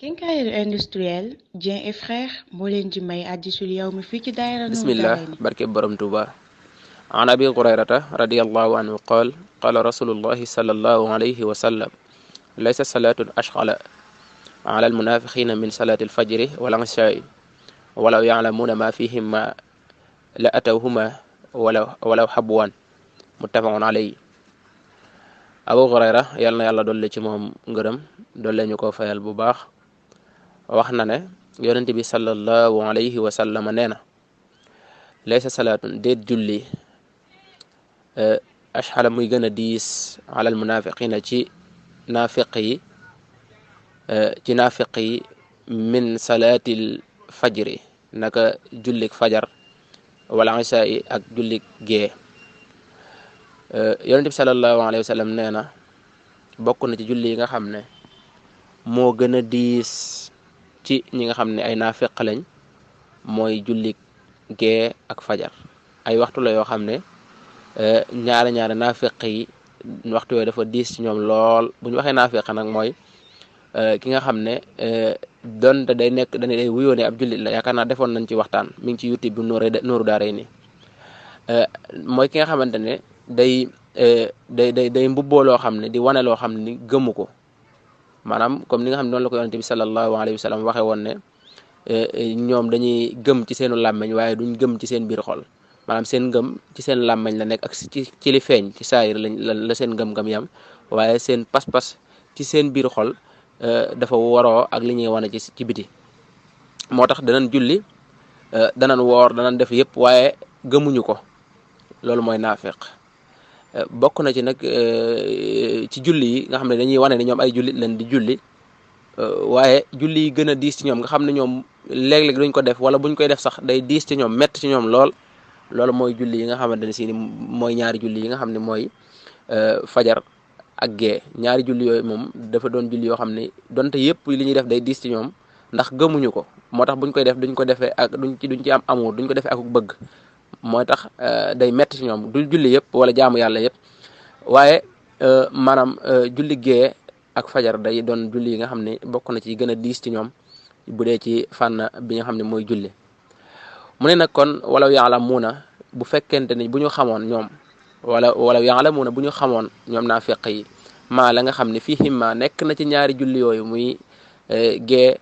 Quincaillerie industrielle Dieng et frères moo leen di may Hadissoul yawmi fii ci Dahira Nourou bismillah Dareyni. barke borom tuba an abi hurayrata radiyallahu anhu qala rasulullahi sallallahu alayhi wa sallam laysa salatun ashqala ala almunafiqina min salati alfajri wal isha'i walaw ya'lamuna ma fihima la atawhuma walaw habwan muttafaqun alayhi. Abu Hurayra yal na yàlla dolle ci moom ngërëm dolle ñu ko fayal bu baax wax na ne yonent bi sallallahu alayhi wa sallam nee na laysa salaatun déet julli ashxala muy gën a diis alal munafiqina ci naafiq yi min salaatil fajri naka jullik fajar wala isha yi ak jullik gee. Yonent bi sallallahu alayhi wa sallam nee na bokk na ci julli yi nga xam ne moo gën a diis ci ñi nga xam ne ay naafiq lañ mooy jullik gee ak fajar. ay waxtu la yoo xam ne ñaari naafiq yi waxtu yooyu dafa diis ci ñoom lool. bu ñu waxee naafiq nag mooy ki nga xam ne donte day wuyoo ne ab jullit la. yaakaar naa defoon nañ ci waxtaan mi ngi ci YouTube bi Nourou Dareyni mooy ki nga xamante ne day mbubboo loo xam ne di wane loo xam ne gëmu ko, maanaam comme ni nga xam ne noonu la ko yonente bi sallallahu alayhi wa sallam waxee woon ne ñoom dañuy gëm ci seenu làmmeñ waaye duñ gëm ci seen biir xol. maanaam seen ngëm ci seen làmmeñ la nekk ak ci li feeñ ci saayir la seen ngëm-ngëm yam, waaye seen pas-pas ci seen biir xol dafa waroo ak li ñuy wane ci biti. moo tax danañ julli danañ woor danañ def yëpp waaye gëmuñu ko. loolu mooy naafiq. bokk na ci nag ci julli yi nga xam ne dañuy wane ne ñoom ay jullit leen di julli waaye julli yi gën a diis ci ñoom nga xam ne ñoom léeg-léeg duñ ko def wala buñ koy def sax day diis ci ñoom mett ci ñoom lool. loolu mooy julli yi nga xamante ne si ni mooy ñaari julli yi nga xam ne mooy fajar ak gee. ñaari julli yooyu moom dafa doon julli yoo xam ne donte yëpp li ñuy def day diis ci ñoom ndax gëmuñu ko. moo tax buñ koy def duñ ko defee ak duñ ci am amour, duñ ko defee ak bëgg. mooy tax day metti ci ñoom du julli yëpp wala jaamu yàlla yëpp waaye maanaam julli gee ak fajar day doon julli yi nga xam ne bokk na ci gën a diis ci ñoom bu dee ci fànn bi nga xam ne mooy julli. mu ne nag kon walaw ya'lamuuna bu fekkente ni bu ñu xamoon ñoom walaw ya'lamuuna bu ñu xamoon ñoom naafiq yi maa la nga xam ne fii himma nekk na ci ñaari julli yooyu muy gee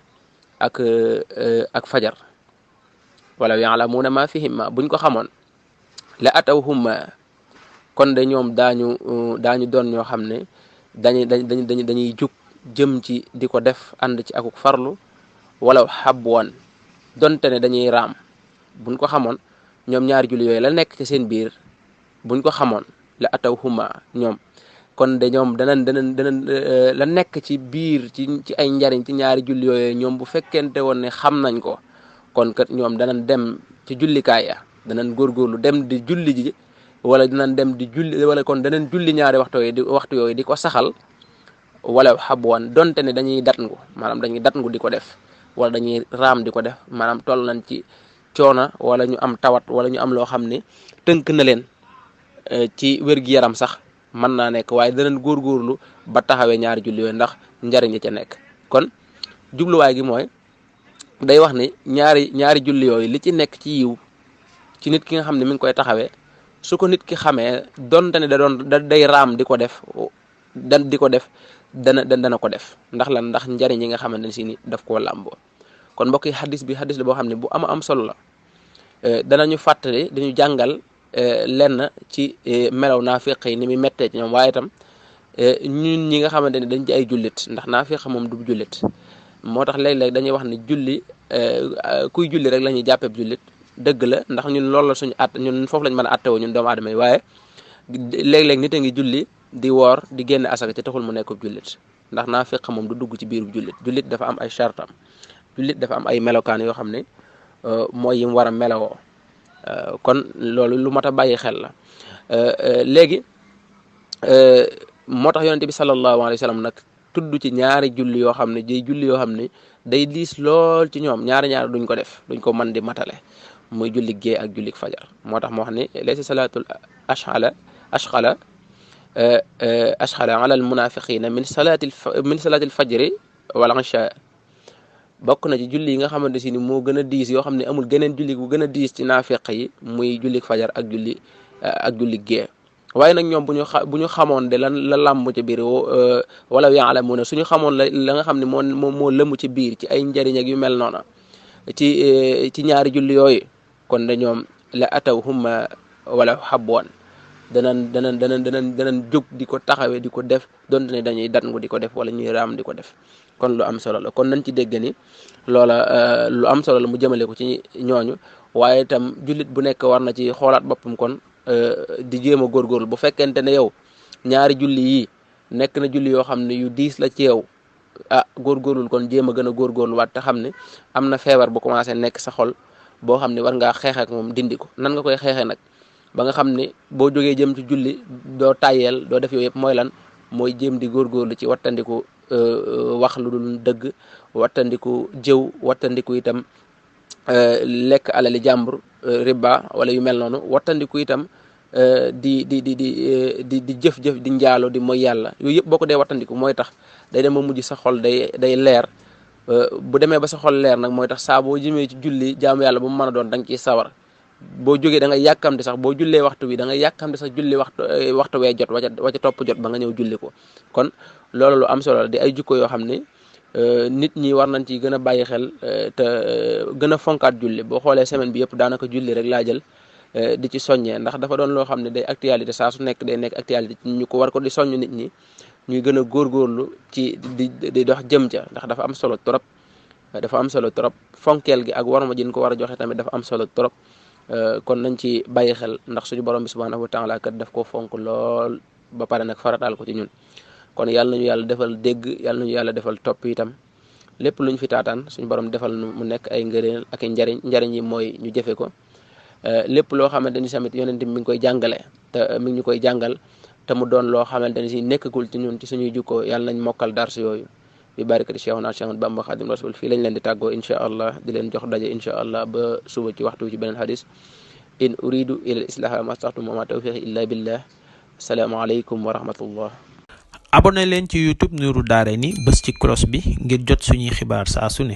ak fajar. walaw ya'lamuuna maa fii himma buñ ko xamoon la atawhumma kon de ñoom daañu doon ñoo xam ne dañuy jug jëm ci di ko def ànd ci akuk farlu walaw habwan donte ne dañuy raam. buñ ko xamoon ñoom ñaari julli yooyu la nekk ci seen biir buñ ko xamoon la atawhuma ñoom kon de ñoom danañ la nekk ci biir ci ay njariñ ci ñaari julli yooyu ñoom bu fekkente woon ne xam nañ ko kon kat ñoom danañ dem ci jullikaay ya danañ góorgóorlu dem di julli ji wala danañ dem di julli wala kon danañ julli ñaari waxtu yooyu di ko saxal wala xabwan donte ne dañuy datngu, maanaam dañuy datngu di ko def wala dañuy raam di ko def. maanaam toll nañ ci coona wala ñu am tawat wala ñu am loo xam ne tënk na leen ci wér-gi-yaram sax mën naa nekk waaye danañ góorgóorlu ba taxawee ñaari julli yooyu ndax njariñ li ca nekk. kon jubluwaay gi mooy day wax ni ñaari julli yooyu li ci nekk ci yiw ci nit ki nga xam ne mi ngi koy taxawee su ko nit ki xamee donte ne day raam di ko def dana ko def ndax lan ndax njariñ yi nga xamante ne si ni daf koo làmboo. kon mbokk yi xadis la boo xam ne bu am solo la. danañu fàttali dañu jàngal lenn ci melaw naafiq yi ni muy mettee ci ñoom waaye itam ñun ñi nga xamante ne dañ ci ay jullit ndax naafiq moom du jullit. moo tax léeg-léeg dañuy wax ni julli kuy julli rek la ñuy jàppee jullit dëgg la ndax ñun loolu la suñu ñun foofu lañ mën a attewoo ñun doomu aadama yi waaye léeg-léeg nit a ngi julli di woor di génne asaka ci taxul mu nekk jullit ndax naafiq moom du dugg ci biiru jullit. jullit dafa am ay chartam, jullit dafa am ay melokaan yoo xam ne mooy yim war a melowoo. kon loolu lu mat a bàyyi xel la. léegi moo tax yonente bi sallallahu alayhi wa sallam nag tudd ci ñaari julli yoo xam ne day diis lool ci ñoom ñaari duñ ko def duñ ko mën di matale muy julli gee ak julli fajar. moo tax moo xam ne laysa salaatul ashqala ala al munafiqina min salaatil fajri wal isha bokk na ci julli yi nga xamante si ni moo gën a diis yoo xam ne amul geneen julli bu gën a diis ci naafeq yi muy julli fajar ak julli gee waaye nag ñoom bu ñu xamoon de lan la làmm ci biir wala ya'lamuna suñu xamoon la nga xam ne moo lëmu ci biir ci ay njariñ ak yu mel noona ci ñaari julli yooyu kon da ñoom la atawhum wala habwan danañ jóg di ko taxawee di ko def donte ne dañuy dangu di ko def wala ñuy raam di ko def kon lu am solo la kon nañ ci dégg ni loola lu am solo la mu jëmale ko ci ñooñu waaye itam jullit bu nekk war na ci xoolaat boppam kon di jéem a góorgóorlu bu fekkente ne yow ñaari julli yi nekk na julli yoo xam ne yu diis la ci yow góorgóorlul kon jéem a gën a góorgóorlu waat te xam ne am na feebar bu commencé nekk sa xol boo xam ne war ngaa xeex ak moom dindi ko nan nga koy xeexee nag ba nga xam ne boo jógee jëm ci julli doo tàyyeel doo def yooyu yëpp mooy lan mooy jéem di góorgóorlu ci wattandiku wax lu dul dëgg wattandiku jëw wattandiku itam lekk alali jàmbur riba wala yu mel noonu wattandiku itam di jëf-jëf di njaalo di mooy yàlla yooyu yëpp boo ko dee wattandiku mooy tax day dem ba mujj sa xol day leer bu demee ba sa xol leer nag mooy tax saa boo jëmee ci julli jaamu yàlla bu mu mën a doon da nga ciy sawar boo jógee da nga yàkkamti sax boo jullee waxtu bi da nga yàkkamti sax julli waxtu wee jot waca topp jot ba nga ñëw julli ko kon loolu lu am solo la di ay jukko yoo xam ne nit ñi war nañ ci gën a bàyyi xel te gën a fonkaat julli boo xoolee semaine bi yëpp daanaka julli rek laa jël di ci soññee ndax dafa doon loo xam ne day actualité saa su nekk day nekk actualité ñu ko war ko di soññ nit ñi ñuy gën a góorgóorlu ci di dox jëm ca ndax dafa am solo trop fonkeel gi ak warma jin ko war a joxe tamit dafa am solo trop kon nañ ci bàyyi xel ndax suñu borom bi subhanahu wa taala kat daf ko fonk lool ba pare nag farataal ko ci ñun kon yàlla nañu yàlla defal dégg yàlla nañu yàlla defal topp itam lépp luñ fi taataan suñu borom defal mu nekk ay ngëneel ak i njariñ yi mooy ñu jëfe ko lépp loo xamante ni tamit yonent mi ngi koy jàngale te mi ngi ñu koy jàngal te mu doon loo xamante ni si nekkagul ci ñun ci suñuy jukkoo yàlla nañ mokkal dars yooyu bi barakati Cheikhuna Cheikh Bamba Khadim Rasul fii lañ leen di tàggoo incha allah di leen jox daje incha allah ba suba ci waxtu ci beneen hadis in uridu ila al islaha ma staxtum wa ma tawfiqi illa billah assalaamu aleykum wa rahmatullah abonné leen ci YouTube Nourou Dareyni bës ci cloche bi ngir jot suñuy xibaar saa su ne